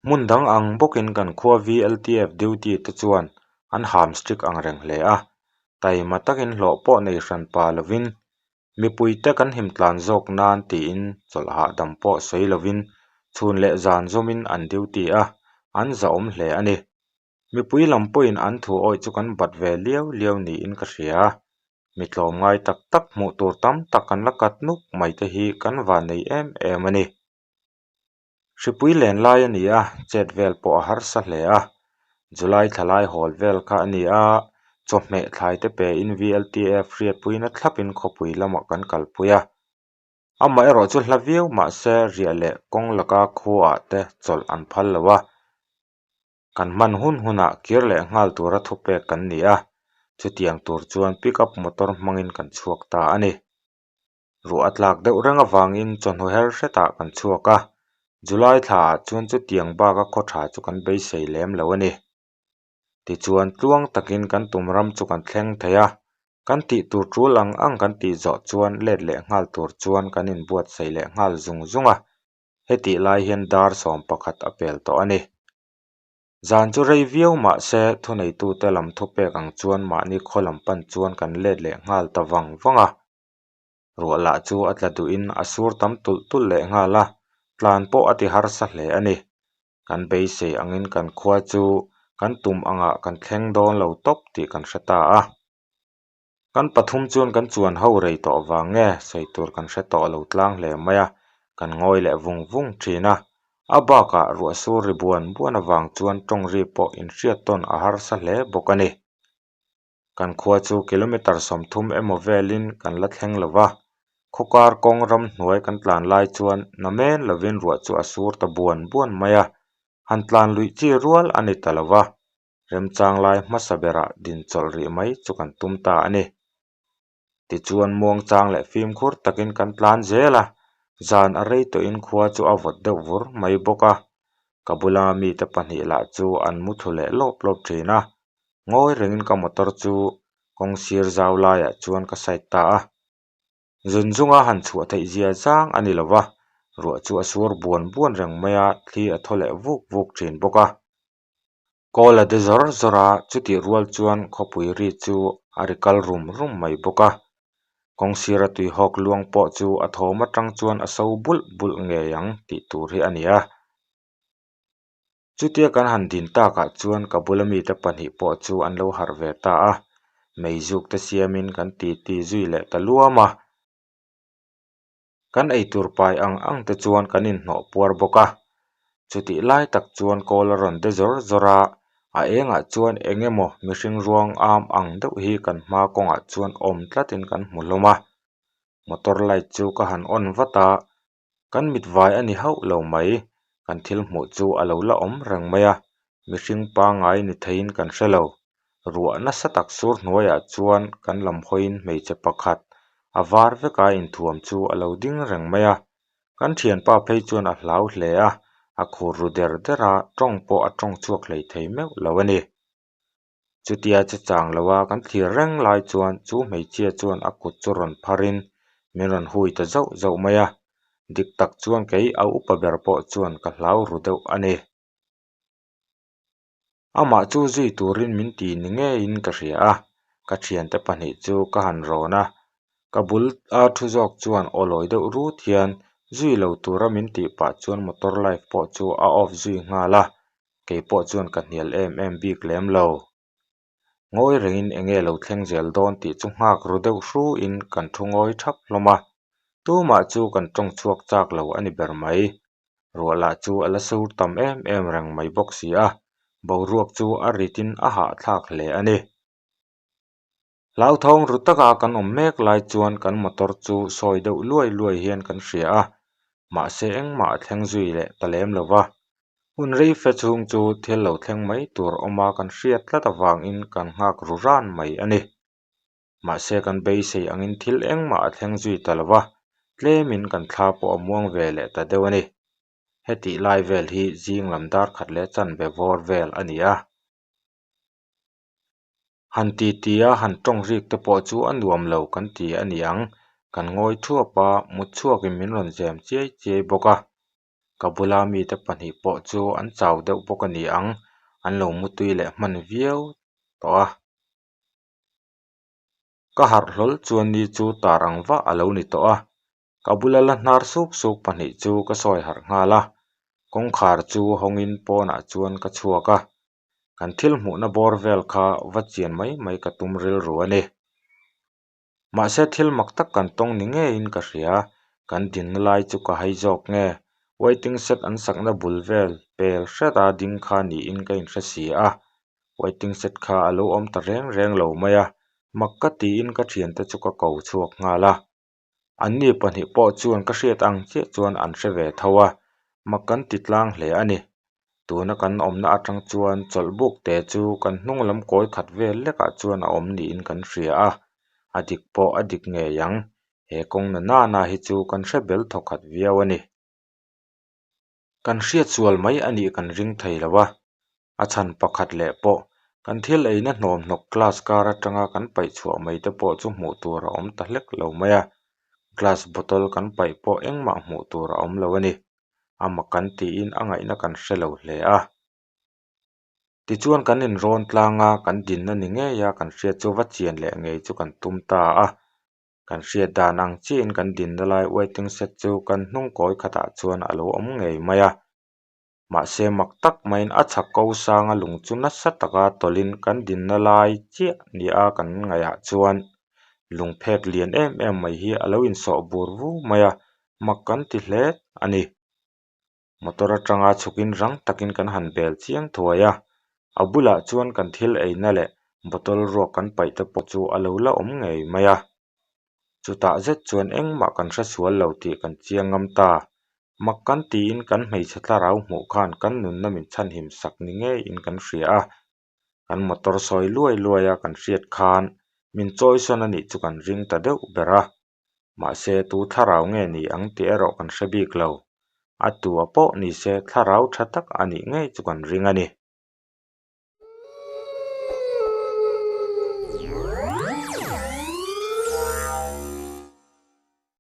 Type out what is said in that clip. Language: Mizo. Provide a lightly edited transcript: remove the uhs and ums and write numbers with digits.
Hmun dang ang bawkin kan khua VLTF duty te chuan an ham strict ang reng hle a, taima takin hlawh pawh nei hran pa lovin mipuite kan him tlan zawk nan tiin chawlh hahdam pawh sawi lovin chhun leh zan zawmin an duty a, an zahawm hle a ni. Mipui lam pawhin an thu awih chu kan bat ve liau liau niin ka hria. Mi tlawmngai tak tak hmuh tur tam tak kan la kat nuk mai te hi kan vannei em em a ni. Hripui len lai a ni a, chet vel pawh a harsa hle a. July thla lai hawl vel kha a ni a, chawhmeh thlai te pe in VLTF hriatpuina thlapin khawpui lamah kan kalpui a. Amaherawh chu hla viau mahse riah leh kawng laka khuaah te chawlh an phal lo a. Kan hman hun hunah kir leh nghal tura thupek kan ni a, chutiang tur chuan pickup motor hmangin kan chhuak ta a ni. Ruah a tlak deuh reng avangin chawhnu her hretah kan chhuak a, July thlaah chuan chutiang baka khaw tha chu kan beisei lem lo a ni. Tichuan tluang takin kan tum ram chu kan thleng thei a, kan tih tur tul ang ang kan tih zawh chuan let leh nghal tur chuan kan inbuatsaih leh nghal zung zung a, hetih lai hian dar sawm pakhat a pel tawh a ni. Zan chu rei viau mah se thuneitute lam thupek ang chuan mahni khaw lam pan chuan kan let leh nghal ta vang vang a. Ruah lah chu a tla duhin a sur tam tulh tulh leh nghal a, tlan pawh a ti harsa hle a ni. Kan beisei angin kan khua chu kan tum angah kan thleng dawn lo tawp tih kan hre ta a. Kan pathum chuan kan chuan ho rei tawh vang nge sawi tur kan hre tawh lo tlang hle mai a, kan ngawi leh vung vung thin a. A bakah ruah sur ri buan buan avang chuan tawng ri pawh inhriat tawn a harsa hle bawk a ni. Kan khua chu kilometre 30 emaw velin kan la thleng lo va, khawkar kawng ramhnuai kan tlan lai chuan namen lovin ruah chu a sur ta buan buan mai a, han tlan luih chi rual a ni ta lo va. Remchang lai hmasa berah din chawlh rih mai chu kan tum ta a ni. Tichuan muangchang leh fimkhur takin kan tlan zel a, zan a rei tawhin khua chu a vawt deuh vur mai bawk a. Ka bula mite pahnih lah chu an mu thlu leh lawp lawp thin a, ngawi rengin ka motor chu kawng sir zau laiah chuan ka side ta a. Zun zunga han chhuah theih zia zang a ni lo va, ruah chu a sur buan buan reng mai a, thli a thaw leh vuk vuk thin bawk a. Kawl a de zawr zawr a, chutih rual chuan khawpui ri chu a ri kal rum rum mai bawk a. Kawng sira tuihawk luang pawh chu a thawm atang chuan a so bulh bulh ngei ang tih tur hi a ni a. Chutia kan han din takah chuan ka bula mite pahnih pawh chu an lo harh ve ta a, meizuk te siamin kan titi zui leh ta luam a. Kan eitur pai ang ang te chuan kan inhnawh puar bawk a, chutih lai tak chuan kawl a rawn de zawr zawr a, a engah chuan eng emaw mihring ruang am ang deuh hi kan hma kawngah chuan awm tlatin kan hmu hlawm a, motor light chu ka han on vat a, kan mit vai a ni hauh lo mai, kan thil hmuh chu a lo la awm reng mai a, mihring pangngai ni theiin kan hre lo. Ruah nasa tak sur hnuaiah chuan kan lam hawiin hmeichhe pakhat a var veka inthuam chu a lo ding reng mai a. Kan thianpa phei chuan a hlau hle a, a khur ru der der a, tawng pawh a tawng chhuak hlei thei meuh lo a ni. Chutia che chang loa kan thlir reng lai chuan chu hmeichhia chuan a kut chu rawn pharin min rawn hui ta zauh zauh mai a, dik tak chuan kei a upa ber pawh chuan ka hlau ru deuh a ni. Amah chu zui turin min ti ni ngeiin ka hria a, ka thiante pahnih chu ka han rawn a, ka bul a thu zawk chuan aw lawi deuh rut hian zui lo tura min tih pah chuan motor light pawh chu a off zui nghal a, kei pawh chuan ka hnial em em bik lem lo. Ngawi rengin eng nge lo thleng zel dawn tih chu nghak ru deuh hruin kan thu ngawi thap hlawm a, tumah chu kan tawng chhuak chak lo a ni ber mai. Ruah lah chu a la sur tam em em reng mai bawk si a, boruak chu a ritin a hahthlak hle a ni. Hlauthawng ru taka kan awm mek lai chuan kan motor chu sawi deuh luai luai hian kan hria a, mahse engmah a thleng zui leh ta lem lo va. Hun rei fe chhung chu thil lo thleng mai tur awma kan hriat tlat avangin kan nghak ru ran mai a ni. Mahse kan beisei angin thil engmah a thleng zui ta lo va, tlemin kan thla pawh a muang ve leh ta deuh a ni. Hetih lai vel hi zing lam dar khat leh chanve vawr vel a ni a. Han ti ti a, han tawng rik te pawh chu a nuam lo kan ti a ni ang. Kan ngawi thuap a, mut chhuakin min rawn zem chiai chiai bawk a. Ka bula mite pahnih pawh chu an chau deuh bawk a ni ang, an lo mutui leh hman viau tawh a. Ka harh hlawl chuan ni chu tar ang vah a lo ni tawh a, ka bula la hnar suk suk pahnih chu ka sawi harh nghal a, kawngkhar chu hawngin pawnah chuan ka chhuak a, kan thil hmuhna bawr vel kha va chian mai mai ka tum rilru a ni. Mahse thil mak tak kan tawng ni ngeiin ka hria, kan dinna lai chu ka hai zawk nge, waiting shed an sakna bul vel pel hreta ding kha niin ka inhre si a, waiting shed kha a lo awm ta reng reng lo mai a, mak ka tiin ka thiante chu ka ko chhuak nghal a. Anni pahnih pawh chuan ka hriat ang chiah chuan an hre ve tho a, mak kan ti tlang hle a ni. Tuna kan awmna atang chuan chawlh buk te chu kan hnung lam kawi khat vel lekah chuan a awm niin kan hria a, a dik pawh a dik ngei ang. He kawng na nana hi chu kan hre bel thawkhat viau a ni. Kan hriat sual mai a nih kan ring thei lo a, a chhan pakhat leh pawh kan thil eina hnawmhnawk glass kar atanga kan paih chhuah mai te pawh chu hmuh tur a awm ta hlek lo mai a, glass bottle kan paih pawh engmah hmuh tur a awm lo a ni. A mak kan tiin a ngaihna kan hre lo hle a. Tichuan kan inrawn tlang a, kan dinna ni ngei a kan hriat chu va chian leh ngei chu kan tum ta a. Kan hriat dan ang chiahin kan dinna lai waiting shed chu kan hnung kawi khatah chuan a lo awm ngei mai a. Mahse mak tak maiin a chhak ko sanga lung chu nasa taka tawlhin kan dinna lai chiah nia kan ngaihah chuan lung phek lian em em mai hi a lo insawh bur vu mai a, mak kan ti hle a ni. Motor atanga chhukin rang takin kan han bel chiang thuai a, a bulah chuan kan thil eina leh bottle ruak kan paih te pawh chu a lo la awm ngei mai a. Chutah zet chuan engmah kan hre sual lo tih kan chiang ngam ta. Mak kan tiin kan hmeichhe thlarau hmuh khan kan nunna min chhanhim sak ni ngeiin kan hria a. Kan motor sawi luai luai a kan hriat khan min chawisawn a nih chu kan ring ta deuh ber a. Mahse tu thlarau nge ni ang tih erawh kan hre bik lo. A tua pawh ni se thlarau tha tak a nih ngei chu kan ring a ni.